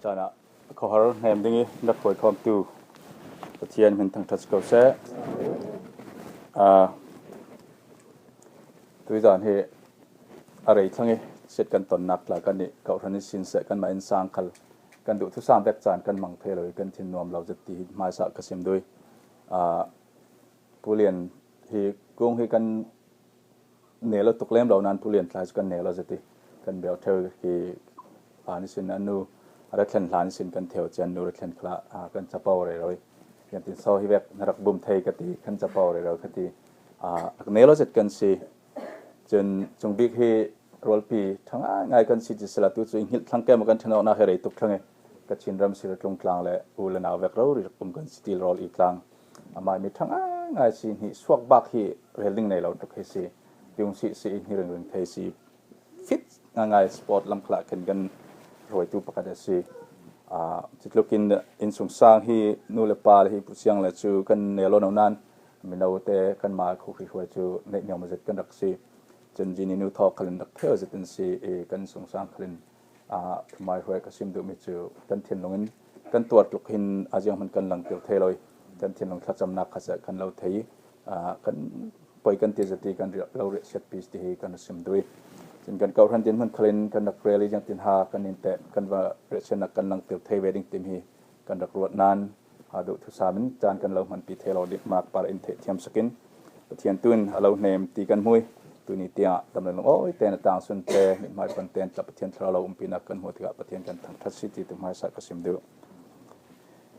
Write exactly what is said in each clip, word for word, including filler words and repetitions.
Tana khohar hnem ding i na khoi khawmtu Pathian min thangṭhat si ko seh. Ah, tuizan hi a rei thlang i siat kan tonnak tla kan nih, kawhhran i sin seh kanmah innsang khal kan duh thusam vek caan kan hmang thei lo i kan thin nuam lo zet ti hi hmaisa ka sim duh i. Ah, Pu Lian hi kung hi kan nel lo tuk lem lo nan Pu Lian tla hi cu kan nel lo zet i kan bel ṭheu hi. Hlan ihsin a nu a ra thlen hlan ihsin kan theu cian nu ra thlen khal ah, ah, kan capo rero i. Kan tin so hi vek na rak bum thei ka ti, kan capo rero ka ti. Ah, rak nel lo zet kan si. Cun cungbik hi rualpi ṭha ngaingai kan si ti sila tu cu i hngilh thlang kem kan ṭhanawknak hi rei tuk thlang i Kachin ram si ra tlung tlang le u le nau vek rori rak um kan si ti rawl i tlang. Amai mi ṭha ngaingai si, hnih suak bak hi rel ding nei lo tuk hi si. Tiung si si i hni ringring thei si. Fit ngaingai sport lam khal ah khin kan hruaitu pakhat a si. Ah, cutlukin innsungsang hi nu le pa le hi pu siang le cu kan nel lo no nan mino te kanmah khuhri hruai cu neih niam zet kan rak si. Cun zini nu thawk khalin rak theu zet in si i kan sungsang khalin, ah, thumai hruai ka sim duhmi cu kan thinlung in kan tuar tluk hin a zianghman kan langtir thei lo i kan thinlung thlacamnak kha seh kan lo thei i, ah, kan poi kan ti zet i kan riah-, lo riahsiatpi ti hi kan sim duh i. Cun kan kawhhran dinhmun khalin kan rak rel i ziangtin ha kan in teh kan va riahsiatnak kan langtir thei ve ding timi hi kan rak ruat nan, aa, duh thusam in caan kan lo hmanpi thei lo dih mak par in theihthiam sakin Pathian tu in a lo hnem ti kan hmu i tuni tiangah dam le lungawi tein a tangsun te mithmai pan tein tla Pathian thlarau lo umpinak kan hmuh tikah Pathian kan thangṭhat si ti tu hmaisa ka sim duh.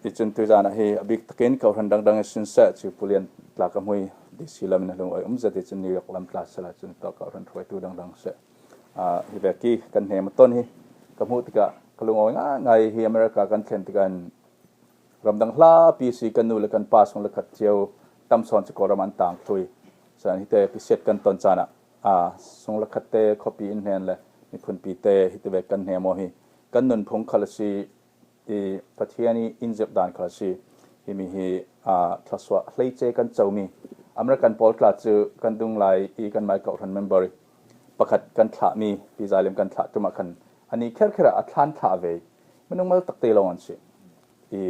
I cun tuizan ah hi a bik takin kawhhran dangdang i sin seh cu Pu Lian tla ka hmu i D C lam in a lungawi um zet i cun New York lam tla sela cun tawh kawhhran hruaitu dangdang seh. Aa, hi vek i kan hnem a ton hi ka hmuh tikah ka lungawi ngaingai hi America kan thlen tikah in ramdang hlapi si kan nu le kan pa sung le khat cio tam sawn cu Kawlram an tang thlui. San hi te pisiat kan ton caan ah, aa, sung le khat te khuapi in hnen le miphunpi te hi te vek kan hnem aw hi kan nunphung khal a si i Pathian i in zirh dan khal a si. Himi hi, aa, thluasuah hleice kan comi American pawl tla cu kan dung lai i kan mai kawhhran member i pakhat kan thlahmi Pi Zailim kan thlah ṭum ah khan ani kherkher ah a thlan thlah ve i minung mal tak te lawng an si. I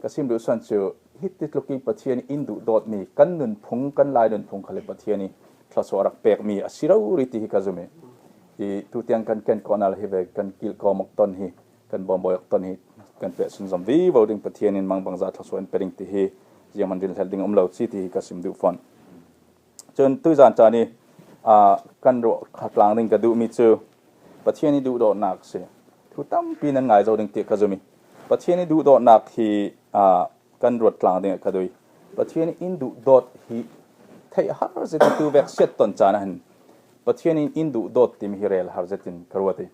ka sim duh suan cu hiti tluk i Pathian in duhdawtmi kan nunphung, kan lai nunphung khal i Pathian i thluasuah a rak pekmi a si rori ti hi ka zum i. I tutiang kan ken kawhnak hi ve kan kilh kawm awk ton hi kan bawmbawi awk ton hi kan pehsun zom vivo ding Pathian in mangbangza thluasuah in pe ding ti hi zianghman rinhlel ding um lo si ti hi ka sim duh fawn. Cun tuizan caan i, aa, kan ruah kha tlang ding ka duhmi cu Pathian i duhdawtnak a si. Thu tampi nan ngai zo ding tiah ka zum i Pathian i duhdawtnak hi, aa, kan ruat tlang ding a ka duh i Pathian in duhdawt hi theih har zet i tu vek siat ton caan ah hin Pathian in in duhdawt timi hi rel har zet in ka ruat i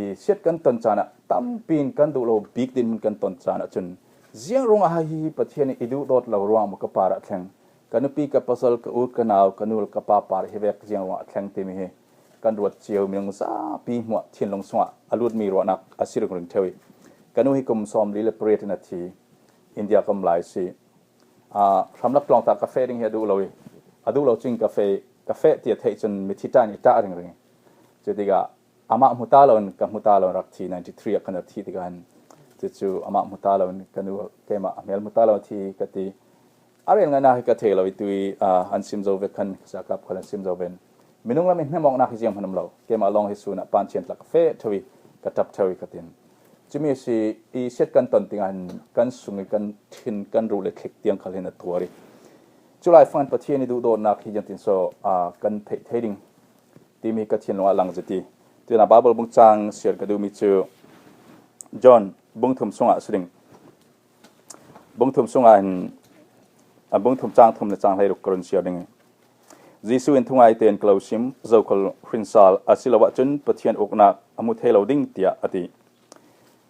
i siat kan ton caan ah tampi in kan duh lo bik dinhmun kan ton caan ah cun ziang ruangah hi Pathian in i duhdawt lo ruang maw ka parah thleng, ka nupi, ka pasal, ka ut, ka nau, ka nu le ka pa par hi vek ziang ruangah thleng timi hi kan ruat cio minung zapi hmuah thinlung sungah a lutmi ruahnak a si ringring ṭheu i ka nu hi kum sawmli le pariat in a thi. India ka um lai si. Aa, hramlak tlawngta ka feh ding hi a duh lo i a duh lo cun ka feh, ka feh ti a theih cun mithi ṭah in i ṭah ringring i. Cutikah amah hmu ta loin ka hmu ta loin rak thi, ninety three ah kan rak thi tikah hin cucu amah hmu ta loin ka nu keimah a hmel hmu ta loin thi ka ti. A rel ngaihnak hi ka thei lo i tu i, aa, an sim zo ve khan ka sakap khal an sim zo ven. Minung lam i hnemawknak hi zianghman um lo. Keimah lawng hi sun ah pancian tla ka feh ṭheu i ka ṭap ṭheu i ka tin. Cumi a si i siat kan ton tikah hin kan sung i kan ṭhin kan ruh le thlik tiang khal hin a tuar i cu lai fangin Pathian i duhdawtnak hi ziangtin so, aa, kan theih thei ding timi ka thinlung ah lang zet i. Tuinah Bible bungcang siar ka duhmi cu John bungthum sungah a si ding. Bungthum sungah hin, a bungthum cang thum le cang hleiruk ka run siar ding i. Jesuh in thungai tein ka lo sim, zokhal hrinsal a si lo ahcun Pathian uknak a hmu thei lo ding tiah a ti.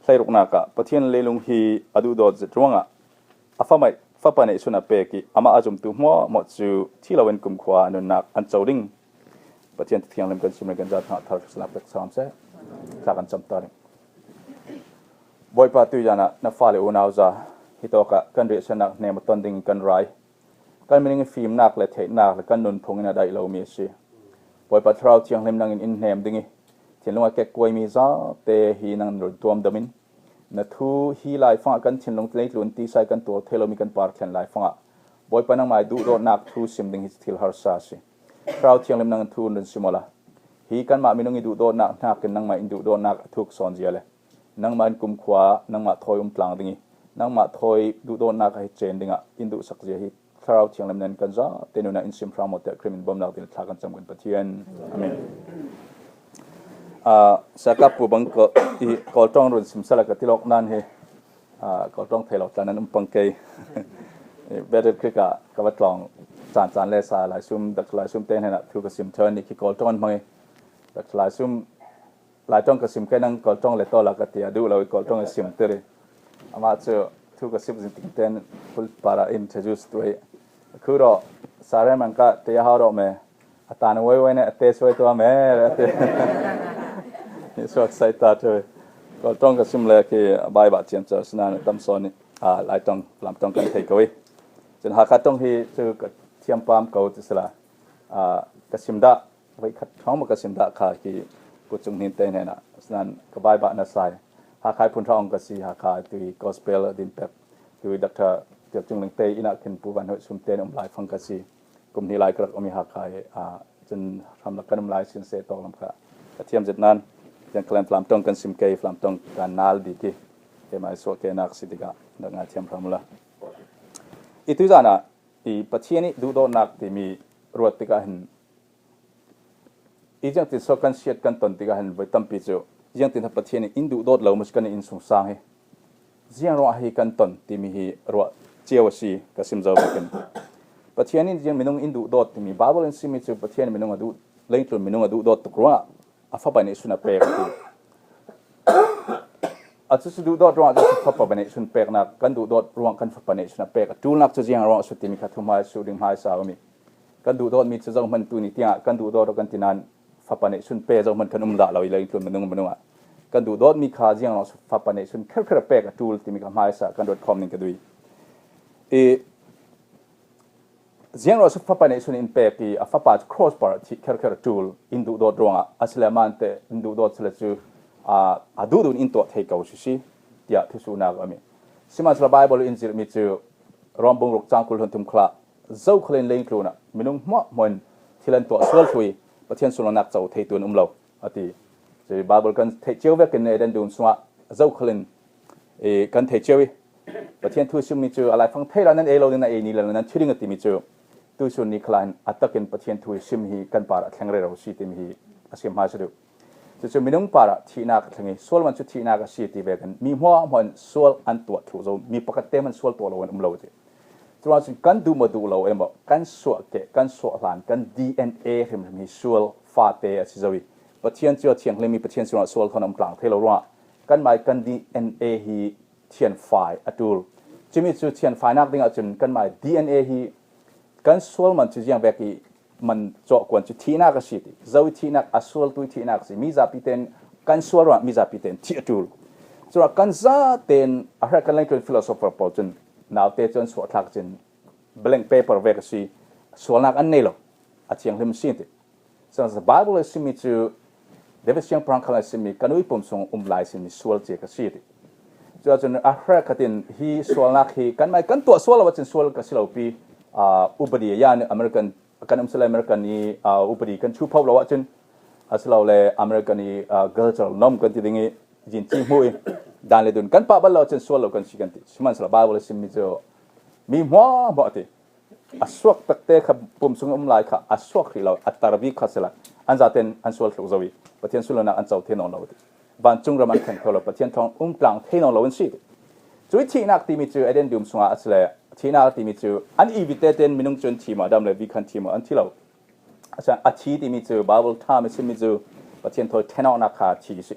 Hleiruknak ah Pathian leilung hi a duhdawt zet ruangah a fapa neih, fapa neihsun a pek i amah a zumtu hmuahhmuah cu thi loin kumkhua nunnak an co ding. Pathian Thu Thianghlim kan sim le kan za thangah thar hriselnak pek sam seh. Tla kan cam ta ding. Bawipa, tuizan ah na fale unau za hitawk ah kan riahsiatnak hnem a ton ding kan rai. Kan minung i fimnak le theihnak le kan nunphung in a daih lomi a si. Bawipa Thlarau Thianghlim nangin in hnem ding i thinlung a kekkuaimi zate hi nang in run tuamdam in Na thu hi laifangah kan thinlung leitlun tisa i kan tuar thei lomi kan par thlen laifangah Bawipa nangmah i duhdawtnak thu sim ding hi thil harsa a si. Thlarau Thianghlim nangin thu in run sim awla, hi kanmah minung i duhdawtnak hnakin nangmah in duhdawtnak a thuk sawn zia le nangmah in kumkhua nangmah thawi um tlang ding i nangmah thawi duhdawtnak a hi cen dingah in duhsak zia hi Thlarau Thianghlim nan kan zate nunah in sim hram awte Khrih min bawmnak ding thla kan cam kan Pathian. Amen. Ah, Sakap pu bang ko, i Kawltawng run sim sala ka tilawk nan hi, ah, Kawltawng thei lo tla nan um pang kei. I Battle Creek ah ka va tlawng caan caan le sa laisum, dak laisum te hnenah thu ka sim thawn ni khi Kawltawng an hmang i dak laisum Laitawng ka sim kei nang Kawltawng le tawla ka ti a duh lo i Kawltawng i sim tiri. Amah cu thu ka sim zing ting ten pulpit ah introduce tu i. Khu rawh, Sare Mangka te a hau rawh me. A tan wai wai ne a te suai tua me a ti. Ni suak sai ta tu. Kawltawng ka sim le khi a bai bah ciam car sina na tam sawn i, ah, Laitawng, Lamtawng kan thei ko i. Cun Hakha tawng hi cu ka thiam pam ko ti sila. Ah, ka sim dah, vai khat thawng maw ka sim dah kha khi Pu Cung Hnin te hnenah, asinain ka bai bah na sai. Hakha i phun hrawng ka si, Hakha tui gospel a din pek, tui Doctor Tial Cung Ling te inn ah khin Pu Van Hoih Sum te in um lai fang ka si. Kum hnih lai ka rak um i Hakha i, ah, cun hramlak kan um lai sin se tawk lam kha ka thiam zet nan, tiang kalen Flamtawng kan sim kei, Flamtawng kan nal dik i, keimah i suah kenak si tikah rak ngai thiam hram ula. I tuizan ah i Pathian i duhdawtnak timi ruat tikah hin i ziangtin so kan siat kan ton tikah hin voi tampi cu ziangtin ha Pathian in in duhdawt lo maw si kan in sungsang hi. Ziang ruangah hi kan ton timi hi ruah cio a si ka sim zo vekin. Pathian in ziang minung in duhdawt timi Bible in simi cu Pathian minung a duh, leitlun minung a duhdawt tuk ruangah a fapa neihsun a pek a ti. A cu cu duhdawt ruangah cu fapa neihsun peknak kan duhdawt ruang kan fapa neihsun a pek a ṭulnak cu ziang ruangah a si timi kha thuhmai su ding hmaisa a um i kan duhdawtmi cu zohman tuni tiangah kan duhdawt kan ti nain fapa neihsun pe zohman kan um dah lo i leitlun minung minung ah kan duhdawtmi kha ziang ruangah fapa neihsun kherkher a pek a ṭul timi kha hmaisa kan ruat khawm ning ka duh i. I ziang ruangah fapa neihsun in pek i a fapa cu cross par thih kherkher a ṭul in duhdawt ruangah a si le man te in duhdawt si le cu, aa, a duhdun in tuah thei ko sisi tiah thusuhnak a um i. Sihmanhsehlaw Bible in zirhmi cu Rom bung ruk cang kul hlun thum khal ah zokhal in leitlun ah minung hmuahhmuah in thil an tuah sual thlu i Pathian sunlawinak co theitu an um lo a ti. Cu Bible kan theih cio vekin Eden dum sungah zokhal in, eh, kan thei cio i Pathian thu simmi cu a laifang thei lo nan ei lo ding, nan ei ni le nan thi ding a timi cu tuisun ni khalah hin a takin Pathian thu i sim hi kan parah thleng rero si timi hi a sim hmaisa duh. Cucu minung parah thihnak a thleng i sual man cu thihnak a si ti vekin mi hmuahhmuah in sual an tuah thluh zo, mi pakhat te hman sual tuah lo an um lo a ti. Curuangah cun kan duh maw duh lo emaw, kan suah keh, kan suah hlan, kan D N A hrimhrim hi sual fate a si zo i Pathian cu a thianghlim i Pathian sinah sual thawn a um tlang thei lo ruangah kanmah i kan D N A hi thianfai a ṭul. Cumi cu thianfainak dingah cun kanmah i D N A hi kan sual man cu ziang vek i man cawhkuan cu thihnak a si ti. Zo i thihnak a sualtu i thihnak a si. Mi zapi tein kan sual ruangah mi zapi tein thih a ṭul. Curuangah kan zatein a hrekkhat kan lengtlun philosopher pawl cun naute cu an suahthlak cin blank paper vek a si, sualnak an nei lo, a thianghlim a si ti. Sihmanhsehlaw Bible a simi cu David siangpahrang khal a simi kan uipum sung um lai simi sual cia ka si ti. Cuahcun a hrekkhat in hi sualnak hi kanmah kan tuah sual lo ahcun sual ka si lo pi, aa, upadi a yan American kan um sila American i, aa, upadi kan chuh phoh lo ahcun asilole American i, aa, cultural norm kan ti ding i zinci hmuh i dan le dun kan pah bal lo ahcun sual lo kan si kan ti. Sihmanhsehlaw Bible a simi cu mi hmuahhmuah ti. A suak takte kha pum sung um lai kha a suak hrih lo, a tar bik kha si lai. An zaten an sual thluh zo i Pathian sullam an co thei nawn lo ti. Vancung ram an thleng kho lo, Pathian thawng um tlang thei nawn lo an si ti. Cui thihnak timi cu Eden dum sungah a si le thihnak timi cu an i vite tein minung cu an thi maw, Adam le Eve khan thi maw, an thi lo. A si, a thi timi cu Bible ṭha mi simi cu Pathian thawi ṭhenawknak kha thi si.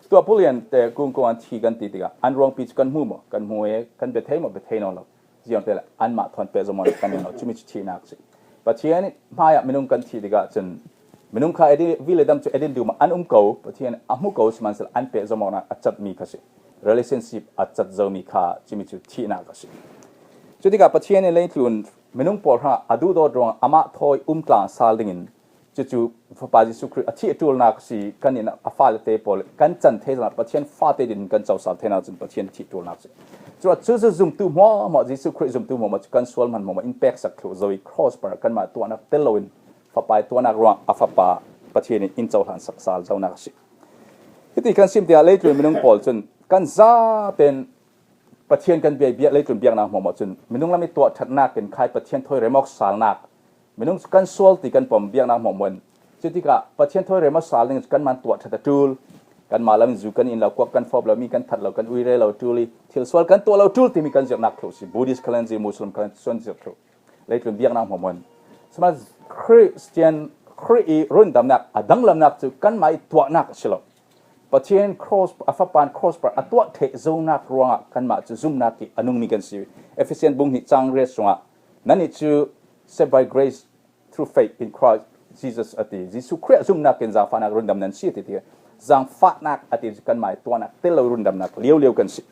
Tuah pulian te kungkung an thi kan ti tikah an ruangpi cu kan hmu maw? Kan hmu e, kan bia thei maw? Bia thei nawn lo. Ziangte le anmah thawn pehzom awk kan nung lo, cumi cu thihnak si. Pathian hmaiah minung kan thih tikah cun minung kha Eden, vi le dam cu Eden dum ah an um ko, Pathian a hmu ko, sihmanhsehlaw an pehzom awknak a catmi kha si. Relationship a cat zomi kha cumi cu thihnak a si. Cutikah Pathian in leitlun minung pawl hrangah a duhdawt ruangah amah thawi um tlang sal dingin Cucu Fapa Jesuh Khrih a thih a ṭulnak si, kan in a fale te pawl kan can thei zongah Pathian fate din kan cosal theinak cun Pathian thih ṭulnak si. Cuah cucu zumtu hmuahhmuah, Jesuh Khrih zumtu hmuahhmuah cu kan sual hman hmuahhmuah in peksak thluh zo i cross par kanmah tuahnak tel loin Fapa i tuahnak ruang a Fapa Pathian in in cohlan sak sal zonak a si. Hiti kan sim tiah leitlun minung pawl cun kan zaten Pathian kan bia, bia, leitlun biaknak hmuahhmuah cun minung lam i tuah ṭhatnak in khai Pathian thawi remawk salnak, minung cu kan sual ti kan pom biaknak hmuahhmuah in. Cutikah Pathian thawi remawk sal ding cu kanmah tuah ṭhat a ṭul, kanmah lam in zu kan in lo, kuak kan fawp lo, mi kan that lo, kan uire lo ṭul i thil sual kan tuah lo ṭul timi kan zirhnak thluh si. Buddhist khal an zir, Muslim khal an zir thluh. Leitlun biaknak hmuahhmuah in. Sima Christian, Khrih i rundamnak a danglamnak cu kanmah i tuahnak a si lo. Pathian cross, a Fapa in cross par a tuah theh zonak ruangah kanmah cu zumnak i a nungmi kan si. Efesian bung hnih cang riat sungah, "Nannih cu saved by grace through faith in Christ Jesus," a ti. Jesuh Khrih ah zumnak in zaangfahnak rundam nan si a ti, ti. Zaangfahnak a ti cu kanmah i tuahnak tel lo rundamnak liaulio kan si.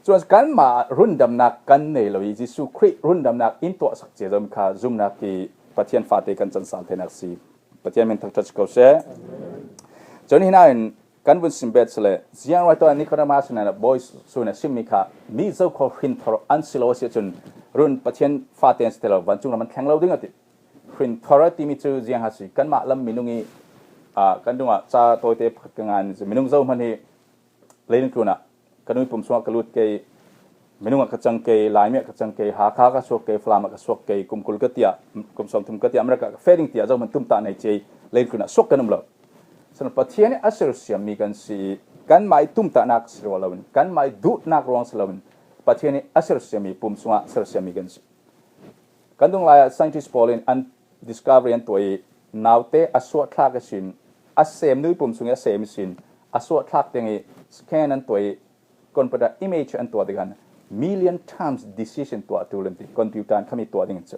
Cun kanmah rundamnak kan nei lo i Jesuh Khrih rundamnak in tuahsak cia zomi kha zumnak i Pathian fate kan cansal theinak si. Pathian min thangṭhat si ko seh. Cun hinain kan vun sim bet sile, ziang ruai tuah Nicodemus in a bawi sun a simmi kha mi zokhal hrinthor an si lo a si ahcun run Pathian fate an si ti lo, vancung lam an thleng lo ding a ti. Hrinthor a timi cu ziang a si, kanmah lam minung i, aa, kan dungah ca tawite pakhat ka ngan, minung zohman hi leitlun ah ka nui pum sungah ka lut kei, minung ah ka cang kei, Laimi ah ka cang kei, Hakha ka suak kei, Falam ah ka suak kei, kum kul ka tiah, kum sawmthum ka tiah, America ka feh ding tiah zohman tumtah nei cia i leitlun ah suak kan um lo. Cun Pathian i a sersiammi kan si i, kanmah i tumtahnak si rua loin, kanmah i duhnak ruang si loin, Pathian i a sersiammi, pum sungah sersiammi kan si. Kan dunglai ah scientist pawl in an discovery an tuah i, naute a suahthlak ihsin, a sem nui pum sung i a sem ihsin, a suahthlak tiang i scan an tuah i, computer image an tuah tikhan million times decision tuah ṭul an ti, computer in khami tuah ding an si.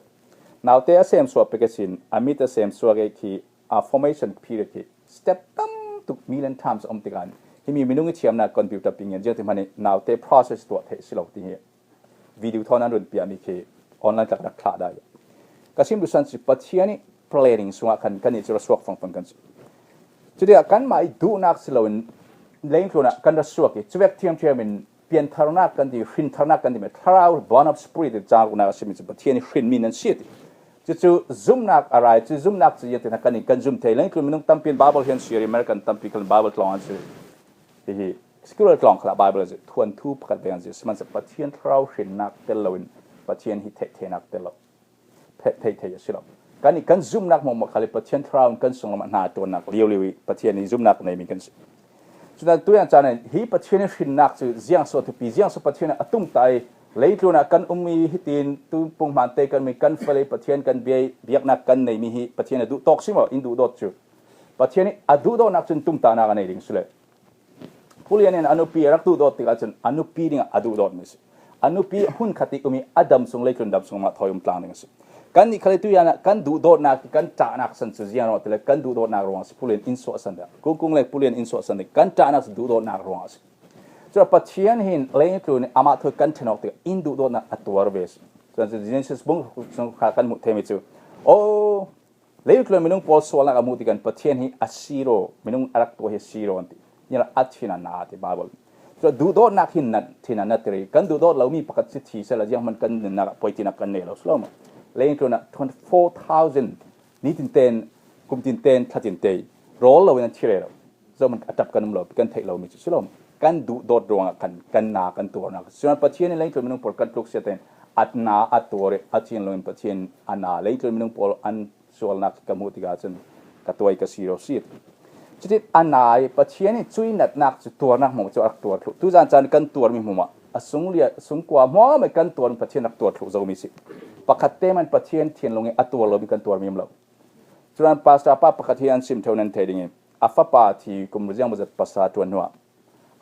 Naute a sem suak pek ihsin, a mit a sem suak i khi, a formation period khi step tam tuk million times a um tikhan, himi minung i thiamnak computer ping in ziang ti hmanh i naute process tuah theih si lo ti hi. Video thawn an run piahmi khi online tlak rak thlah dah. Ka sim duhsan si Pathian i planning sungah khan kan i cu ra suak fangfang kan si. Cuti ah kanmah i duhnak si loin leitlun ah kan ra suak i cuvek thiamthiam in piantharnak kan ti, hrintharnak kan ti, thlarau, born of spirit, cang ruknak a simi cu Pathian i hrinmi nan si a ti. Cucu zumnak a rai, cu zumnak cu ziatin kan i kan zum thei. Leitlun minung tampi in Bible hi an siar i American tampi khalin Bible tlawng an si. Hihi secular tlawng khalah Bible a zirh, thuanthu pakhat veng an zirh, sihmanhsehlaw Pathian thlarau hrinnak tel loin Pathian hi theih theinak tel lo, theih thei a si lo. Kan i kan zumhnak hmuahhmuah khal i Pathian thlarau in kan sunglam ah hna ṭuannak liaulio i Pathian i zumhnak neimi kan si. Cutan tuiang caan in hi Pathian i hrinnak cu ziang so a thupi, ziang so Pathian a tumtah i leitlun ah kan um i hitin tu pung hmaan te kan um i kan fale Pathian kan bia i biaknak kan neimi hi Pathian a duhtawk si maw? In duhdawt cu Pathian i a duhdawtnak cun tumtahnak a nei ding si le. Phulian in a nupi a rak duhdawt tikah cun a nupi dingah a duhdawtmi a si. A nupi hmun khat i um i a dam sung, leitlun dam sung mah thawi um tlang ding a si. Kan nih khal i tuian ah kan duhdawtnak i kan ṭahnak san cu ziang ruang ti le kan duhdawtnak ruang a si. Phulian in suahsan deuh. Kungkung le phulian in suahsan deuh. Kan ṭahnak cu duhdawtnak ruang a si. Cuah Pathian hin leitlun i amah thawi kan ṭhen awk tikah in duhdawtnak a tuar ve a si. Cuan cu Genesis bung sung kha kan hmuh thei mi cu. Oh, Leitlun minung pawl sualnak a hmuh tikah Pathian hi a siro, minung a rak tuah hi a siro an ti. Ni a thin a na ti Bible. Cuah duhdawtnak hin na, thin a na ti rih. Kan duhdawt lomi pakhat si thi sehla zianghman kan nunnak ah poitinnak kan nei lo si lo maw? Leitlun ah twenty four thousand nitin ten, kum tin ten, thla tin te rawl loin an thi rero. Zohman a ṭap kan um lo, kan theih lomi cu si lo maw? Kan duhdawt ruangah kan, kan na kan tuarnak. Cuan Pathian in leitlun minung pawl kan tluk sia tein a na a tuar i a thin loin Pathian a na leitlun minung pawl an sualnak ka hmuh tikah cun ka tuai ka si ro si. Cutin a nai Pathian in cui natnak cu tuarnak hmuah cu a rak tuar thluh. Tuzan caan kan tuarmi hmuah a sung lia, sungkua hmuahmah kan tuar Pathian rak tuar thluh zomi si. Pakhat te man Pathian thinlung i a tuar lomi kan tuarmi um lo. Cuan pastor pa pakhat hi an sim ṭheo nan thei ding i a fapa thi kum ziang maw zat pasa ṭuan hnuah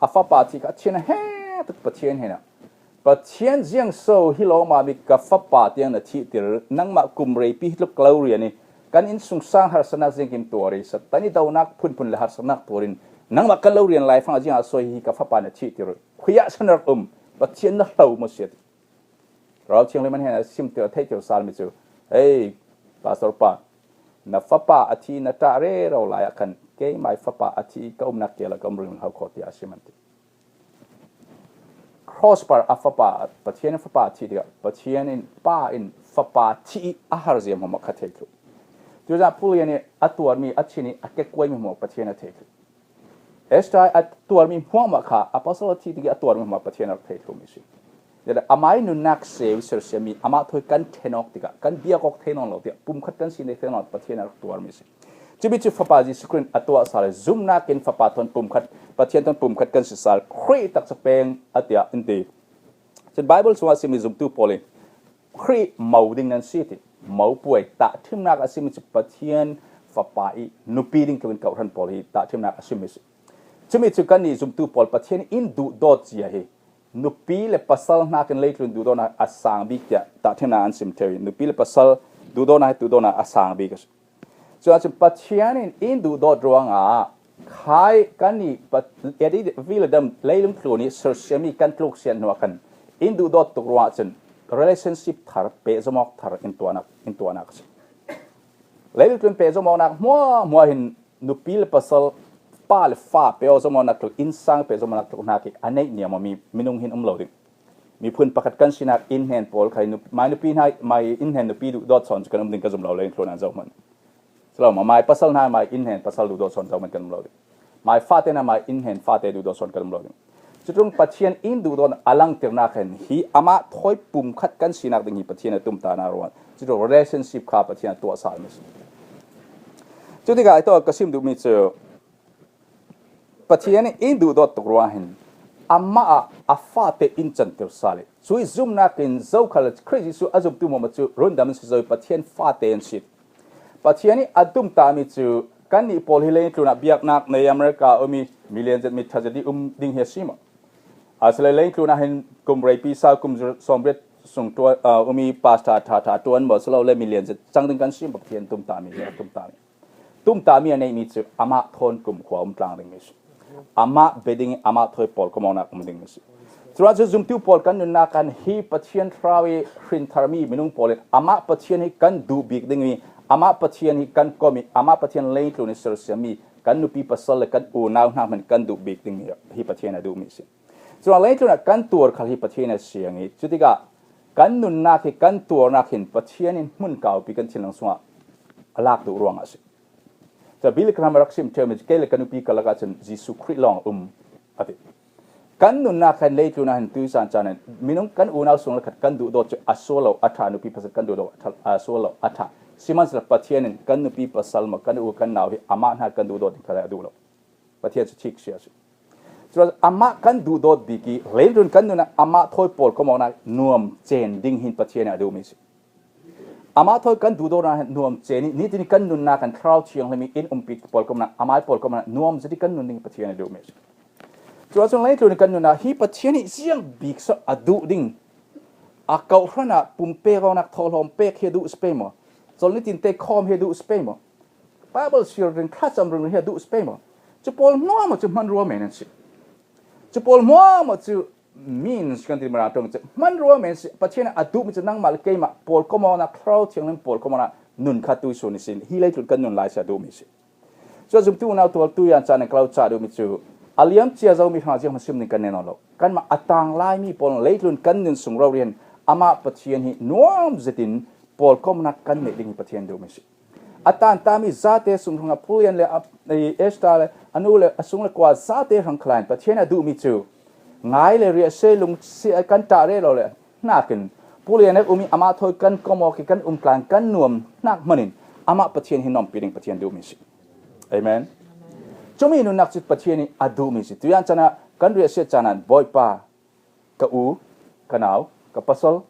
A fapa thih kha a thin a he tuk Pathian hin ah, Pathian ziang so hi lawm ah mi ka fapa tiang na thihtir, nangmah kum reipi hi tluk ka lo rian i kan innsungsang harsatnak ziangkim tuar i Satan i donak phunphun le harsatnak tuar in nangmah kan lo rian laifang ah ziangah sawi hi ka fapa na thihtir, khuiah san rak um, Pathian na hlo maw si a ti. Rau Thianghlim an hen a simtir a theihtir salmi cu, hei, pastor pa, Na fapa a thi na ṭah rero lai ah khan keimai fapa a thi ka umnak kei la ka um ringring hau khaw, tiah a sim an ti. Cross par a fapa, Pathian in fapa a thi tikah Pathian in, Pa in fapa thi a har zia hmuahhmuah kha thei thluh. Cucaah Pauline nih a tuarmi, a thin ih a kekuaimi hmuahhmuah Pathian a thei thluh. Esther a tuarmi hmuahhmuah kha, apostle a thi tikah a tuarmi hmuahhmuah Pathian a rak thei thlumi a si. Amah ih nunnak seu sersiammi, amah thawi kan ṭhen awk tikah, kan biak awk thei nawn lo tikah, pumkhat kan si thei nawn Pathian a rak tuarmi a si. Cumi cu Fapa Jesuh Khrih in a tuah sal ih zumnak in Fapa thawn pumkhat, Pathian thawn pumkhat kan si sal Khrih taksa peng a tiah in ti. Cun Baibal sungah a simi zumtu pawl in Khrih mo ding nan si ti. Mopuai tahṭhimnak a simi cu Pathian Fapa ih nupi ding tlukin kawhhran pawl hi tahṭhimnak a simi si. Cumi cu kannih zumtu pawl Pathian in duhdawt zia hi nupi le pasal hnakin leitlun duhdawtnak a sang bik tiah tahṭhimnak an sim ṭheu ih nupi le pasal duhdawtnak hi duhdawtnak a sang bik a si. Cuahcun Pathian in in duhdawt ruangah khai kannih pa-, edi vila dam leilung tlun ih sersiammi kan tluksiat hnuah khan in duhdawt tuk ruangah cun relationship thar, pehzom awk thar in tuahnak, in tuahnak a si. Leilung tlun pehzom awknak hmuahhmuah hin nupi le pasal, pa le fa pehzom awknak tluk, innsang pehzom awknak tluk hnak ih a neih niam awmi minung hin um lo ding. Miphun pakhat kan sinak innhnen pawl kha ih nup-, mai nupi hna, mai innhnen nupi duhdawt sawn cu kan um ding ka zum lo, leilung tlun an zohhmanh. Si lo maw, mai pasal hna mai innhnen pasal duhdawt sawn zohhmanh kan um lo ding. Mai fate hna mai innhnen fate duhdawt sawn kan um lo ding. Cutlung Pathian in duhdawt a langternak hin hi amah thawi pumkhat kan sinak ding hi Pathian a tumtahnak ruang. Cutlung relationship kha Pathian a tuah sal mi si. Cutikah ih tawk ka sim duhmi cu Pathian in duhdawt tuk ruang hin amah ah a fate in canter sal ih cuih zumnak in zokhal Khrih Jesuh a zumtu hmuahhmuah cu rundam an si zo ih Pathian fate an si. Pathian ih a tumtahmi cu kannih pawl hi leitlun ah biaknak nei America a um ih milian zet mi ṭha zet ih um ding hi a si maw? Asile leitlun ah hin kum reipi sau kum sawmriat sung ṭuan, aa, um ih pastor ṭha ṭha ṭuan maw si lo le milian zet cang ding kan si maw? Pathian tumtahmi hi a tumtahmi. Tumtahmi a neihmi cu amah thawn kumkhua um tlang dingmi si. Amah bia ding ih amah thawi pawlkomawknak um dingmi si. Curuangah cu zumtu pawl kan nunnak ah hi Pathian thlarau ih hrintharmi minung pawl in amah Pathian hi kan duh bik dingmi, amah Pathian hi kan kom ih, amah Pathian leitlun ih sersiammi kan nupi pasal le kan unau hnak hmanh kan duh bik dingmi hi Pathian a duhmi si. Curuangah leitlun ah kan tuar khal hi Pathian a siang ih, cutikah kan nunnak hi kan tuarnak hin Pathian in hmun kaupi kan thinlung sungah a lak duh ruangah a si. Cun Billy Graham a rak sim ṭheu mi cu kei le ka nupi ka lakah cun Jesuh Khrih lawng a um a ti. Kan nunnak khan leitlun ah hin tuih caan caan in minung kan unau sung le khat kan duhdawt cu a sual lo a ṭha, nupi pasal kan duhdawt a ṭha, a sual lo a ṭha. Sihmanhsehlaw Pathian in kan nupi pasal maw kan u kan nau hi amah hna kan duhdawt ding kha a duh lo. Pathian cu thik sia a si. Curuangah amah kan duhdawt bik ih leitlun kan nunnak amah thawi pawlkomawknak nuam cen ding hin Pathian a duhmi a si. Amah thawi kan duhdawtnak nuam cen ih nitin kan nunnak kan Thlarau Thianghlim ih in umpi pawlkomnak, amai pawlkomnak nuam zet ih kan nun ding Pathian a duhmi a si. Curuangah cun leitlun kan nunnak hi Pathian ih ziang bik so a duh ding, a kawhhran ah pumpek awknak thawhlawm pek hi a duh si pei maw? Colh nitin te khawm hi a duh si pei maw? Baibal siar ding thlacam ringring hi a duh si pei maw? Cu pawl hmuahhmuah cu hmanrua men an si. Cu pawl hmuahhmuah cu means kan ti Mirang ṭong cu hmanrua men si. Pathian a duhmi cu nangmah le keimah pawlkomawknak, Thlarau Thianghlim pawlkomawknak nun kha tuisun ihsin hi leitlun kan nun lai si a duhmi si. Cuah zumtu unau tualtu yan caan in ka lo cah duhmi cu a liam cia zomi hrang zianghman sim ding kan nei nawn lo. Kanmah a tang laimi pawl leitlun kan nun sung rori hin amah Pathian hi nuam zetin pawlkomawknak kan neih ding hi Pathian duhmi si. A tantami zate sung hrangah Pauline le a, i Esther le a nu le a sung le kua zate hrang khalah hin Pathian a duhmi cu ngai le riahsia lungsia kan ṭah rero le hnakin Pauline a um ih amah thawi kan kom awk ih kan um tlang kan nuam hnak hmanin amah Pathian hi nuampi ding Pathian duhmi si. Amen. Cumi nunnak cu Pathian ih a duhmi si. Tuyan caan ah kan riahsia caan ah Bawipa, ka u, ka nau, ka pasal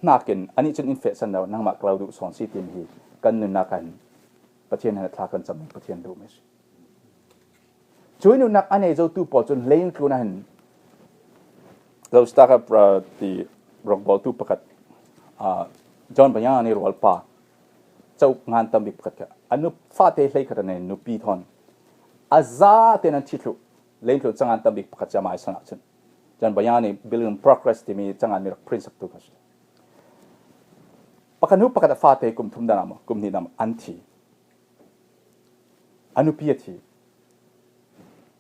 hnakin anih cun in fehsan lo, nangmah ka lo duh sawn si timi hi kan nunnak ah hin Pathian hin a thla kan cam ding Pathian duhmi si. Cui nunnak a nei zotu pawl cun leitlun ah hin Zosita kha pra ti rawkbawltu pakhat, aa, John Bunyan ih rualpa co ngan tam bik pakhat kha a nup fate hleikhat a nei nupi thawn a zate nan thi thluh leitlun cangan tam bik pakhat cia mai sang ah cun John Bunyan ih Pilgrim's Progress timi cangan mi rak print saktu kha si. Pakhat hnu pakhat a fate kum thum dan ah maw, kum hnih dan ah maw an thi. A nupi a thi.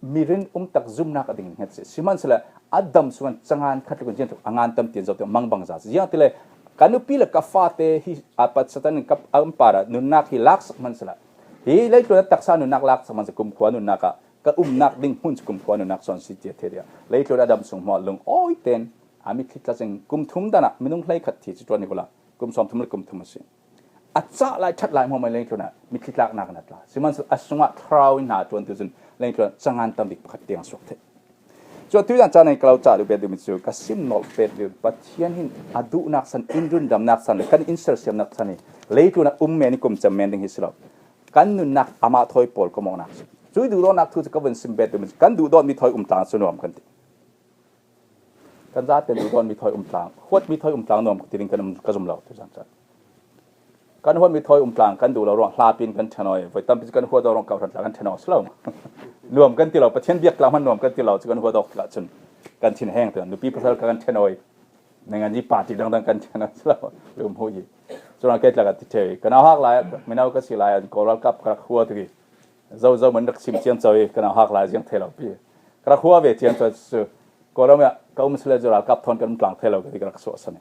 Mi rinum tak zumnak a ding nget si. Sihmanhsehlaw a dam sungah cangan khat lukun ziang tuk a ngan tam tian zo tiang mangbang za. Ziang tile ka nupi le ka fate hi a pat Satan in ka a umpara nunnak hi laksak hmanhsehlaw, hi leitlun a taksa nunnak laksak hmanhsehlaw kumkhua nunnak ah ka umnak ding hmun cu kumkhua nunnak sawn si tiah theih dia. Leitlun a dam sung hmuah lung awi ten a mitthli tla zing kum thum dan ah minung hleikhat thi cu tuan hi kula. Kum sawm thum le kum thum a si. A cah lai, ṭhat lai hmuahmah leitlun ah mitthli tlaknak in a tla. Sihmanhsehlaw a sungah thlarau in hna a ṭuantu cun leitlun ah cangan tam bik pakhat tiang a suak theih. Cun tuizan caan in ka lo cah duh bet duhmi cu ka sim nolh bet duh Pathian hin a duhnak san, in rundamnak san le kan in sersiamnak san hi leitlun ah um men i kum cem men ding hi si lo. Kan nunnak amah thawi pawl ka mawhnak si. Cui duhdawtnak thu cu ka vun sim bet duhmi cu kan duhdawtmi thawi um tlang cu nuam kan ti. Kan zate duhdawtmi thawi um tlang, huatmi thawi um tlang nuam ti ding kan um, ka zum lo, tuizan caan. Kan huatmi thawi um tlang kan duh lo ruang hlapin kan ṭhanawi, voi tampi cu kan huat ruang kau hran tlang kan ṭhanawi si lo. Nuam kan ti lo, Pathian biak tlang hman nuam kan ti lo, cu kan huat awk tikah cun kan thin heng tu, nupi pasal kan ṭhanawi, nangan i party dangdang kan ṭhanawi si lo, lum hu i. Cun kei tla ka ti ṭheu i, ka nauhak lai, mino ka si lai, an Kawl ralkap ka rak hua tuk i, zozo man rak sim ciamco i, ka nauhak lai ziang thei lo pi. Ka rak hua ve ciamco cu, Kawlram ah ka um si le cu ralkap thawn kan um tlang thei lo ka ti ka rak suahsan i.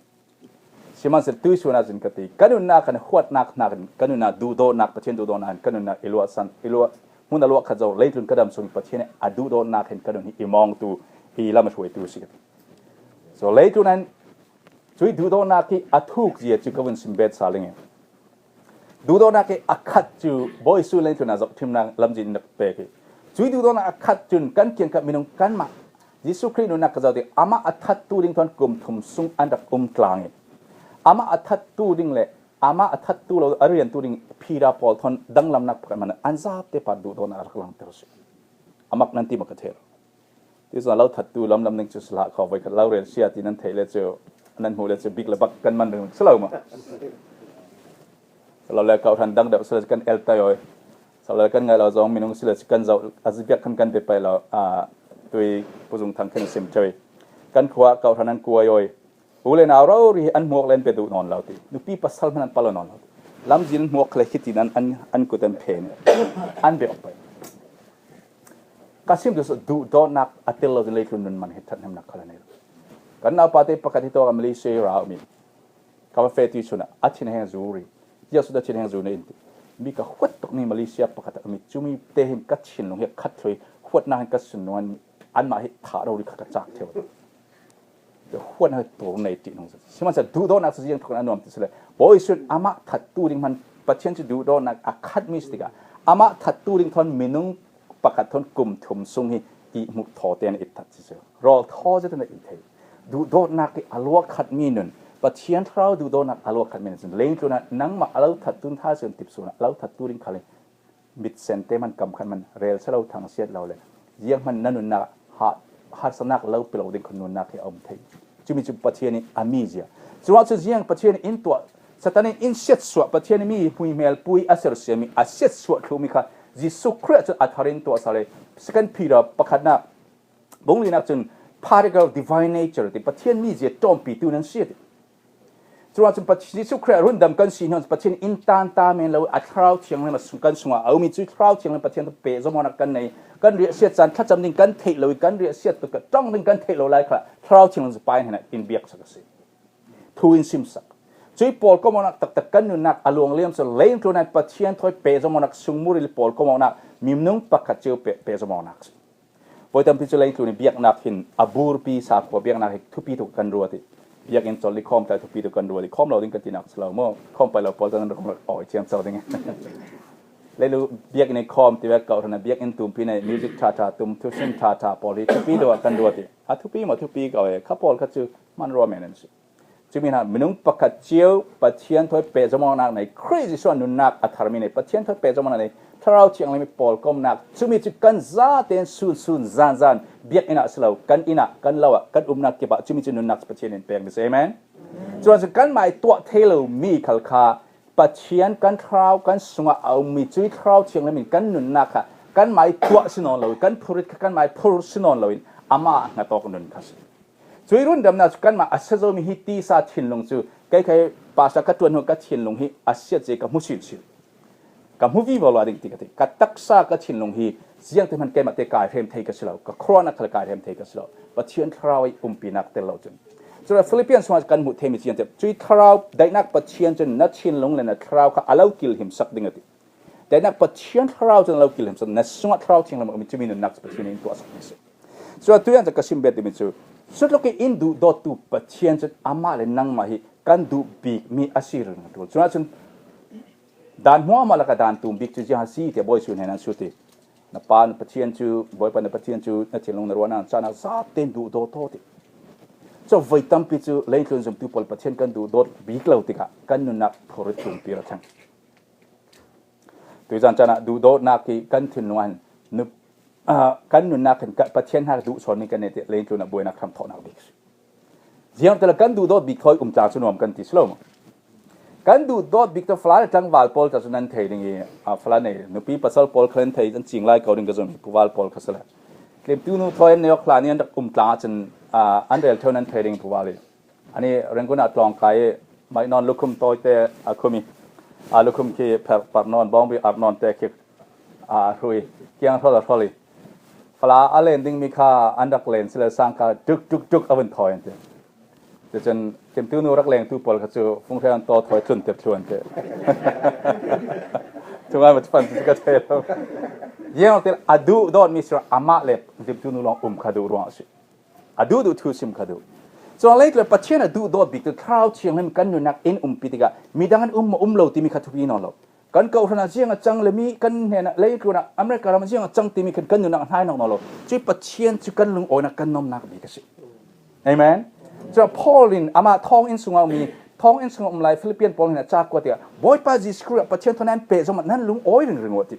Sihmanhsehlaw tuihsun ah cun ka ti, ka nunnak kan huatnak hnakin, ka nunnak duhdawtnak, Pathian duhdawtnak in ka nunnak i luahsan, i luah, hmun a luah khat zo, leitlun ka dam sung i Pathian a duhdawtnak hin ka nun hi i mawngtu, i lam a hruaitu si ka ti. So leitlun ah hin cui duhdawtnak hi a thuk zia cu ka vun sim bet sal ding i. Duhdawtnak i a khat cu Bawi Jesuh leitlun ah zohṭhimnak lamzin in rak pek i. Cui duhdawtnak a khat cun kan kiangkap minung kanmah Jesuh Khrih nunnak ka zoh tik amah a thattu ding thawn kum thum sung an rak um tlang i. Amah a thattu ding le amah a thattu lo a riantu ding phira pawl thawn danglamnak pakhat hmanh an zate pa duhdawtnak a rak langter si. A mak nan ti maw ka thei lo. Tuizan lo thattu lamlam ning cu si hlah kho, voikhat lo rel sia ti nan theih le cu, nan hmuh le cu bik le bak kan man ring si lo maw? Si lo le kau hran dang deuh si le cu kan el tai awi. Si lo le kan ngaih lo zong minung si le cu kan zoh, a zipiak khan kan pe paih lo, aa, tui puzung thang khin sim ṭheu i. Kan khua kau hran an kuai awi. U le nau rori hi an hmuak le an pe duh nawn lo ti. Nupi pasal hmanh an pal lo nawn lo ti. Lamzin an hmuak khale khiti nan an, an kut an phen. An beh awk pei. Ka sim tu duhdawtnak a tel lo tin leitlun nun man hi ṭhathnemnak khal a nei lo. Kan naupa te pakhat hi tawk a Malaysia i ra mi. Ka va feh ti chun a thin heng zuri. Jesuh a thin heng zuri in ti. Mi ka huat tuk ni Malaysia pakhat a mi cumi te hin ka thinlung hi khat thlui huatnak hin ka sun nung an anmah hi thah rori kha ka cak theu. Huan hai tur nei ti nung. Sihmanhsehlaw duhdawtnak cu ziang thuk a nuam ti si le. Bawi Jesuh amah thattu ding hman Pathian cu duhdawtnak a khatmi si tikah amah thattu ding thawn minung pakhat thawn kum thum sung hi i hmuh thaw tein i that si. Rawl thaw zet in i thei. Duhdawtnak i a luah khatmi nun, Pathian thlarau duhdawtnak a luah khatmi nun, leitlun ah nangmah a lo thattu thaizing tipsun ah a lo thattu ding khal hi mitsen te man kam khat man rel si lo thangsiat lo le ziang hman na nunnak ha-, harsanak lo pe lo ding khan nunnak hi a um thei. Cumi cu Pathian in a mi zia. Curuangah cun ziang Pathian in tuah, Satan in in siatsuah, Pathian in mi hmuihmel pui a sersiami, a siatsuah thlumi kha Jesuh Khrih cun a thar in tuah sal i. Second Peter pakhatnak, bung linak cun particle divine nature ti Pathian mi zia ṭawmpitu nan si a ti. Curuangah cun Pathian, Jesuh Khrih a rundam kan si hnuah cun Pathian in tanta men lo a Thlarau Thianghlim a sung, kan sungah a um i cu Thlarau Thianghlim Pathian thawn pehzomawknak kan nei, kan riahsiat caan thlacam ding kan theih lo i kan riahsiat tuk ṭang ding kan theih lo lai kha Thlarau Thianghlim cu Pa in hin in biaksak a si. Thu in simsak. Cui pawlkomawknak taktak kan nunnak a luang liam cu leitlun ah Pathian thawi pehzomawknak sungmuril pawlkomawknak minung pakhat cio pe-, pehzomawknak si. Voi tampi cu leitlun i biaknak hin a burpi sakhua biaknak hi thupi tuk kan ruat i. Biakinn colh i khawm tai thupi tuk kan ruat i khawm lo ding kan tinak si lo maw? Khawm pai lo pawl kan rak awi thiam co ding. Leilu biakinn i khawm ti vek kau hran a biakinn tumpi nei music ṭha ṭha tum thusim ṭha ṭha pawl hi thupi tuk kan ruat i. A thupi maw thupi ko e kha pawl kha cu hman ruah men an si. Cumi hna minung pakhat cio Pathian thawi pehzomawknak nei, Khrih Jesuh ah nunnak a tharmi nei, Pathian thawi pehzomawknak nei, Thlarau Thianghlim i pawlkomnak, cumi cu kan zaten sunsun zanzan biakinn ah si lo, kan inn ah, kan lo ah, kan umnak kip ah, cumi cu nunnak cu Pathian in pekmi si. Amen. Cuan cu kanmah i tuah thei lo mi khal kha Pathian kan thlarau kan sungah a ummi cui Thlarau Thianghlim in kan nunnak kha kanmah i tuah si nawn lo, kan phurit kha kanmah i phur si nawn lo in amah a hngatawk nun kha si. Cui rundamnak cu kanmah a si zomi hi tisa thinlung cu Kei khai pastor ka ṭuan hnu ka thinlung hi a siat zia ka hmu sinsin. Ka hmu vivo lo ding ti ka ti. Ka taksa ka thinlung hi ziangte hman keimah te kaihrem thei ka si lo. Ka khua ruahnak khal kaihrem thei ka si lo. Pathian Thlarau i umpinak tel lo cun. Cule Philippians sungah kan hmuh theimi ziangte. Cui Thlarau daihnak Pathian cun na thinlung le na thlarau kha a lo kilhimsak ding a ti. Daihnak Pathian Thlarau cun a lo kilhimsak, na sungah Thlarau Thianghlim a um i cumi nunnak cu Pathian in tuahsak mi a si. Cun atu yan cun ka sim bet dingmi cu, cutluk i in duhdawttu Pathian cun amah le nangmah hi kan duh bikmi a si ringring a ṭul. Cun ahcun dan hmuahhmuah lakah dan tum bik cu ziang a si tiah Bawi Jesuh hnenah an sut i, na pa na Pathian cu, Bawipa na Pathian cu na thinlung na ruahnak caan ah zaten duhdawt aw ti. Cun voi tampi cu leitlun zumtu pawl Pathian kan duhdawt bik lo tikah kan nunnak phur i tlumpi ra thlang. Tuizan caan ah duhdawtnak i kan thinlung ah hin nu-, aa, kan nunnak hin ka-, Pathian hna duhsawnmi kan nei ti leitlun ah buainak hramthawhnak bik a si. Ziangtala kan duhdawt bik thawi um tlang cu nuam kan ti si lo maw? Kan duhdawt bik tu fala le tlangval pawl ta cu nan thei ding i, aa, fala nei nupi pasal pawl kha nan thei, an cing lai ko ding ka zumh i puval pawl kha si le. Tlimtu nu thawi an nei awk hlan i an rak um tlang ahcun, aa, an rel ṭheu nan thei ding puval i. Ani Rangoon ah tlawng kai i, maih nawn lukhum tawite a khum i, aa, lukhum khi pher par nawn, bawngbi ar nawn te khi, aa, a hruh i, kiang hrawl a hrawl i, fala a len dingmi kha an rak len si le sang kha tuk tuk tuk a vun thawi an ti. Cun tlimtu nu rak lengtu pawl kha cu funghreu an taw thawi tlun tir thluan te. Thungai ma fan ka thei lo. Ziangte a duh dawtmi si ruang amah le tlimtu nu lawng um kha duh ruang a si. A duh duh thu sim kha duh. Cun leitlun Pathian a duh dawt bik tu Thlarau Thianghlim kan nunnak in umpi tikah midang an um maw um lo timi kha thupi nawn lo. Kan kawhhran ah ziang a cang le mi kan hnenah leitlun ah America ram ah ziang a cang timi khan kan nunnak a hnai nawk nawn lo. Cui Pathian cu kan lungawinak kan nomnak bik a si. Amen. Cun Paul in amah thawnginn sungah mi, thawnginn sungah um lai Philippian pawl hin a ca kuat tikah Bawipa Jesuh Khrih ah Pathian thawn an pehzom ah nan lungawi ringring uh a ti.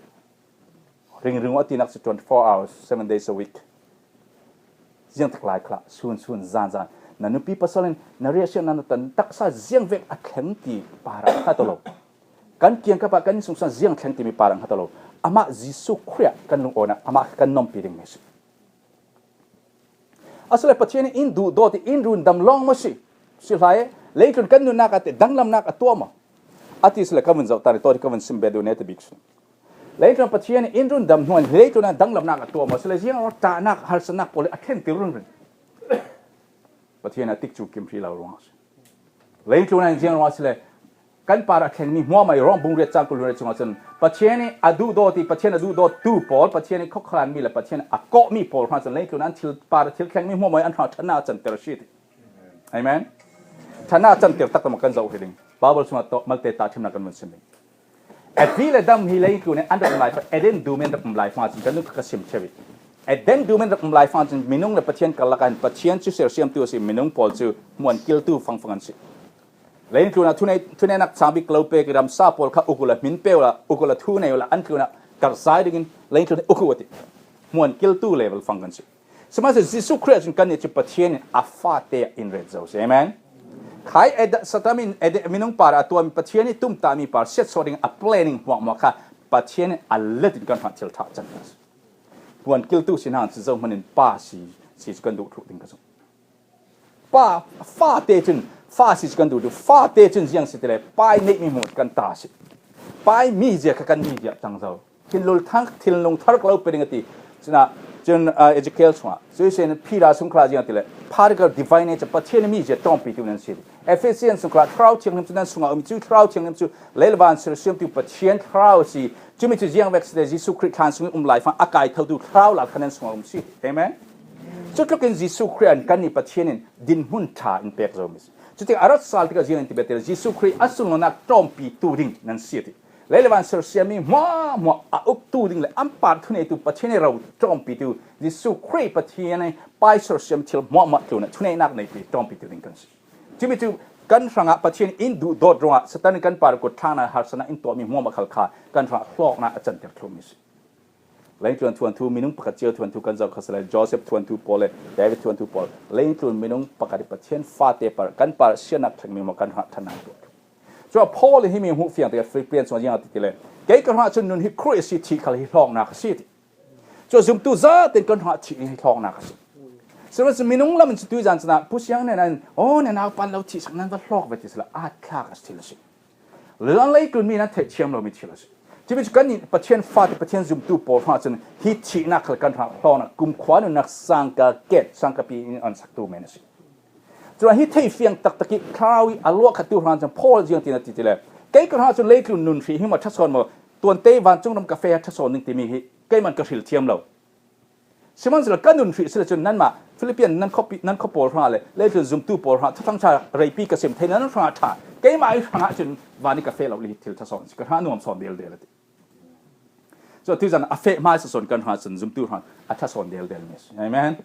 Ringring uh a tinak cu twenty-four hours, seven days a week. Ziangtik lai khal ah, sun sun, zan zan. Na nupi pasal in na riahsiatnak na tan taksa ziangvek a thleng ti parah hngat lo. Kan kiangkap ah kan innsungsang ziang thleng timi parah hngat lo. Amah Jesuh Khrih ah kan lungawinak, amah kha kan nompi dingmi a si. Asile Pathian in in duh dawt i in rundam lawng maw si? Si hlei, leitlun kan nunnak ah te danglamnak a tuah maw? A ti sile ka vun zoh ta i tawh ka vun sim bet duh ne ta bik si. Leitlun Pathian in in rundam hnuah leitlun ah danglamnak a tuah maw? Sile ziang rawh ṭahnak, harsatnak pawl i a thlentir ringring. Pathian a tikcu kim hri lo ruangah si. Leitlun ah ziang ruang a si le kan par a thlengmi hmuahmah i Rom bung riat cang kul riat cungah cun Pathian i a duhdawt i Pathian a duhdawttu pawl, Pathian i khuakhalanmi le Pathian a kawhmi pawl hna cun leitlun ah an thil par a thil thlengmi hmuahmah i an hna ṭhatnak a canter a si ti. Amen. Ṭhatnak a canter taktak kan zoh hi ding. Baibal chungah tawh malte tahṭhimnak kan vun sim ding. Adi le Adam hi leitlun in an rak um lai, Eden dum in rak um lai hna cun kan duh ka sim cheu i. Eden dum in rak um lai hna cun minung le Pathian karlak ah hin Pathian cu sersiamtu a si, minung pawl cu hmuan kiltu fangfang an si. Leitlun ah thunei, thuneinak cang bik lo pek i ramsa pawl kha uk uhla hmin pe uhla, uk uhla thu nei uhla an tlun ah karhzai dingin leitlun uk uh a ti. Hmuan kiltu level fang kan si. Sihmanhsehlaw Jesuh Khrih ah cun kannih cu Pathian in a fate ah in ret zo si. Amen. Khai Ed-, Satan in Ed-, minung par a tuahmi Pathian i tumtahmi par siatsawh ding a planning hmuahhmuah kha Pathian in a let in kan hna thil ṭha a can hna si. Hmuan kiltu si hna cu zohhmanh in pa si, si cu kan duh thluh ding ka zumh. Pa, fate cun, fa si cu kan duh duh. Fate cun ziang si ti le, pa i neihmi hmuh kan ta si. Pa i mizia kha kan mizia cang zo. Thinlung thar, thinlung thar ka lo pe ding a ti. Cun, ah, cun, ah, Ezekiel chungah. Cuihsin Peter sungkhla ziang ti le, particle divine nature, Pathian i mizia ṭawmpitu nan si. Ephesian sungkhla, Thlarau Thianghlim cu nan sungah um, cu Thlarau Thianghlim cu lei le van sersiamtu Pathian Thlarau a si. Cumi cu ziang vek si le Jesuh Khrih thlan sung i um lai fang a kai thotu Thlarau lal kha nan sungah um si. Amen. Cutlukin Jesuh Khrih ah kannih Pathian in dinhmun ṭha in pek zomi si. Cutik a rat sal tikah ziang in ti bete Jesuh Khrih a sunlawinak ṭawmpitu ding nan si a ti. Lei le van sersiammi hmuahhmuah a uktu ding le an par thuneitu Pathian i ro ṭawmpitu Jesuh Khrih Pathian i pai sersiam thil hmuahhmuah tlunah thuneinak neitu ṭawmpitu ding kan si. Cumi cu kan hrangah Pathian in duhdawt ruangah Satan in kan par kut thlangnak harsatnak in tuahmi hmuahhmuah khal kha kan hrangah hlawknak a canter thlumi si. Leitlun thuanthu, minung pakhat cio thuanthu kan zoh kha si le, Joseph thuanthu pawl le David thuanthu pawl, leitlun minung pakhat i Pathian fate par, kan par sianak thlengmi maw kan hngah ṭhannak tuah. Cun Paul in himi hmuh fiang tikah Philippian sungah ziang a ti ti le, kei ka hngah cun nun hi Khrih a si, thih khal hi hlawknak a si ti. Cun zumtu zaten kan hngah thih hi hlawknak a si. Sura cu minung lam in cu tuizan cun ah, Pu Siang nen an, "Aw, na naupan lo thihsak nan va hlawk ve," ti sila, a thlak a si thil a si. Leilung leitlun mi nan theih thiam lo mi thil a si. Cumi cu kan nih Pathian fate, Pathian zumtu pawl hna cun hi thihnak khal kan hrang hlawknak, kumkhua nunnak sangka ket, sangka pi in an saktu men a si. Cun hi thei fiang taktak i thlarau i a luah khat tu hran cun Paul ziang tin a ti ti le, kei ka hra cun leitlun nun hrih hi maw ṭha sawn maw, tuan te vancung ram ka feh a ṭha sawn ding timi hi keimah ka hril thiam lo. Sihmanhsehlaw ka nun hrih si le cun nanmah Philippian nan khuapi, nan khua pawl hrangah le leitlun zumtu pawl hrangah thuthang ṭha reipi ka sim thei nan hrangah ṭha, keimah i hrangah cun van i ka feh lo le hi thil ṭha sawn si, ka hra nuam sawn dildel a ti. Cun tuizan a feh hmaisa sawn kan hra cun zumtu hra a ṭha sawn dildel mi si. Amen.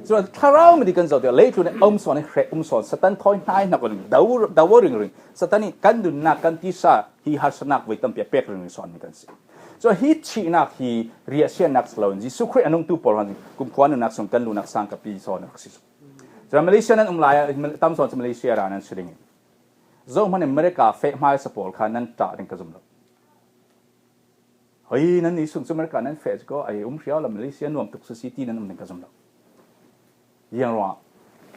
Cun thlarau mi ti kan zoh deuh, leitlun i um sawn, i hrek um sawn, Satan thawi hnai hnak un do, do ringring, Satan i kan nunnak, kan tisa hi harsatnak voi tampi a pek ringring sawn mi kan si. Cun hi thihnak hi riahsiatnak si loin Jesuh Khrih a nungtu pawl hna kumkhua nunnak sung kan luhnak sang ka pi sawn a si. Cun Malaysia nan um lai ah, tam sawn cu Malaysia ra nan si ding i, zohhmanh in America feh hmaisa pawl kha nan ṭah ding ka zum lo. Hoi, nan ni sung cu America nan feh cu ko, ai um hriau lo, Malaysia nuam tuk si, city nan um ding ka zum lo. Ziang ruangah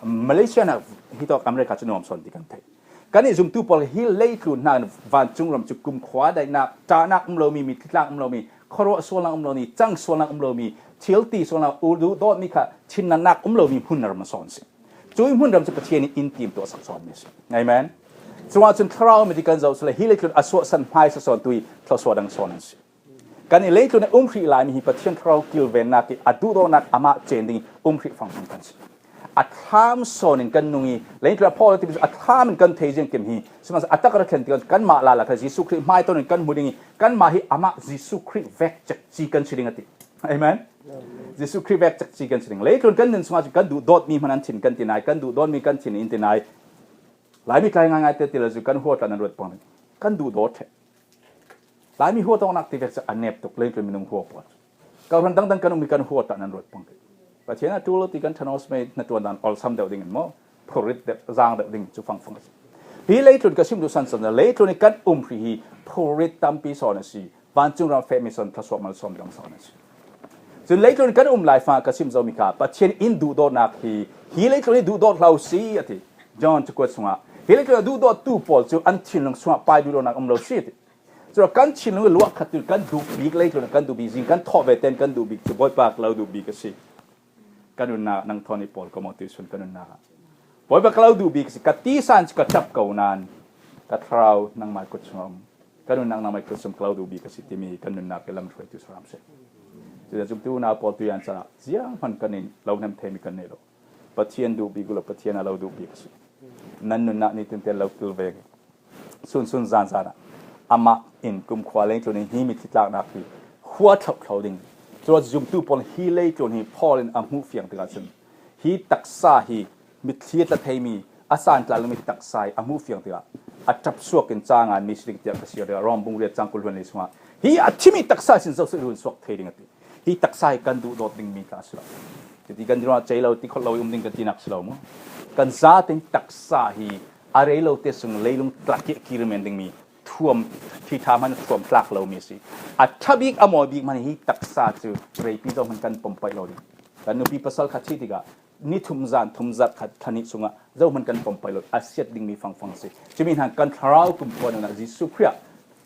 Malaysia na hi tawk America cu nuam sawn ti kan theih. Kan i zumtu pawl hi leitlun hna vancung ram cu kumkhua daihnak, ṭahnak um lomi, mitthli tlak um lomi, khuaruah sualnak um lomi, cang sualnak um lomi, thil ti sualnak, ul duh dawtmi kha thinnatnak um lomi hmun ram a sawn si. Cui hmun ram cu Pathian in in tim tuah sak sawn mi si. Amen. Cungah cun thlarau mi ti kan zoh si le, hi leitlun a suahsan hmaisa sawn tu i thluasuah dang sawn an si. Kan i leitlun i um hrih laimi hi Pathian thlarau kilvennak i a duhdawtnak amah cen ding i um hrih fangfang kan si. A thlam sawn in kan nung i leitlun a phawh lo ti a thlam in kan thei ziang kim hi. Sihmanhsehlaw a tak a ra thlen ti kan, kanmah lala kha Jesuh Khrih hmai ton in kan hmu ding i kanmah hi amah Jesuh Khrih vek cekci kan si ding a ti. Amen. Jesuh Khrih vek cekci kan si ding. Leitlun kan nun sungah cun kan duhdawtmi hman an thin kan ti nai, kan duhdawtmi kan thin in ti nai. Laimi tlai ngaingai te ti lo cu kan huatlan an ruat pang ding. Kan duhdawt ṭheh. Laimi huatawknak ti vek cu a nep tuk, leitlun minung hua pawl. Kawhhran dangdang kan ummi kan huatlan an ruat pang ding. Pathian a ṭul ti kan ṭhanaw si mei, hnaṭuan dan olsam deuh ding in maw, phurit deuh, zang deuh ding cu fangfang a si. Hi leitlun ka sim duh sansan, leitlun i kan um hrih hi phurit tampi sawn a si. Vancung ram fehmi sawn, thluasuah malsawm dang sawn a si. Cun leitlun kan um lai fangah ka sim zomi kha Pathian in duhdawtnak hi, hi leitlun i duhdawt hlah si a ti. John cakuat sungah hi leitlun a duhdawttu pawl cu an thinlung sungah pai duhdawtnak um lo si a ti. Cun kan thinlung i luah khat tu kan duh bik, leitlun kan duh bik, zing kan thawh ve ten kan duh bik cu Bawipa ka lo duh bik a si. Ka nunnak nang thawn i pawl ko maw tuisun ka nunnak ah. Bawipa ka lo duh bik a si, ka tisa in cu ka ṭap ko nain ka thlarau nangmah i kut chung a um. Ka nunnak nangmah i kut chung ka lo duh bik a si timi kan nunnak i lamhruaitu saram si. Cucaah zumtu unau pawl tuian caah zianghman kan in lo hnem theimi kan nei lo. Pathian duh bik u lo, Pathian a lo duh bik a si. Nan nunnak nitin te lo kil ve. Sunsun zanzan ah amah in kumkhua leitlun in hi mitthli tlaknak hi hua thlohthlo ding. Cun zumtu pawl hi leitlun hi Paul in a hmuh fiang tikah cun hi taksa hi mitthli a tla theimi a san tla lomi taksa hi a hmuh fiang tikah a ṭap suak in ca ngan mi si ding tiah ka siar tikah Rom bung riat cang kul hluan li sungah hi a thimi taksa sin zohseh run suak thei ding a ti. Hi taksa hi kan duhdawt dingmi tla a si lo. Cuti kan ruah cei lo, ti khawh lo i um ding kan tinak si lo mu. Kan zaten taksa hi a rei lo te sung leilung tlak i kir men dingmi thuam, ṭhiṭha hman thuam tlak lomi a si. A ṭha bik a mawi bik hman hi taksa cu reipi zohhmanh kan pom paih lo ding. Kan nupi pasal kha thi tikah ni thum zan thum zarh khat thla nih sungah zohhmanh kan pom paih lo, a siat dingmi fangfang a si. Cumi hna kan thlarau kumkhua nunnak Jesuh Khrih ah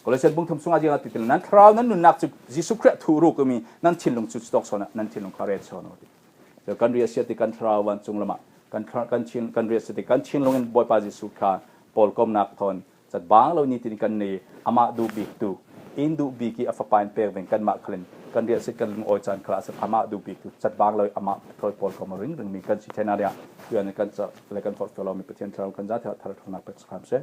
Kolosian bung thum sungah ziang a ti ti le, nan thlarau nan nunnak cu Jesuh Khrih ah thuh ruk umi nan thinlung cu cutawk sawn ah nan thinlung kha ret sawn uh a ti. Kan riahsiat ti kan thlarau vancung lamah kan thla-, kan thin, kan riahsiat ti kan thinlung in Bawipa Jesuh Khrih pawlkomnak thawn catbang lo nitin kan nei, amah duh bik tu, in duh bik i a fapa in pek veng kanmah khalin kan riahsiat kan lungawi caan khalah a si, amah duh bik tu, catbang lo i amah thawi pawlkom a ringring mi kan si thei hna dingah tuan kan cah le kan forhfial lomi Pathian thlarau kan za thar thar ṭhawngnak pek sakhan seh.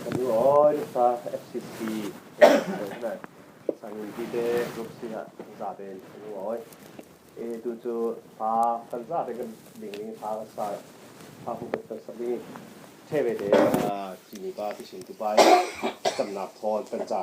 Kan lungawi nasa F C C, sangin tite group si ah zaten kan lungawi. E, tu cu fa kan zate kan ding ding fa kan sa, fa hu kan sak ding. Ṭheve te, ah, cimi pa, tisin tu pa, camnak thawn kan ca.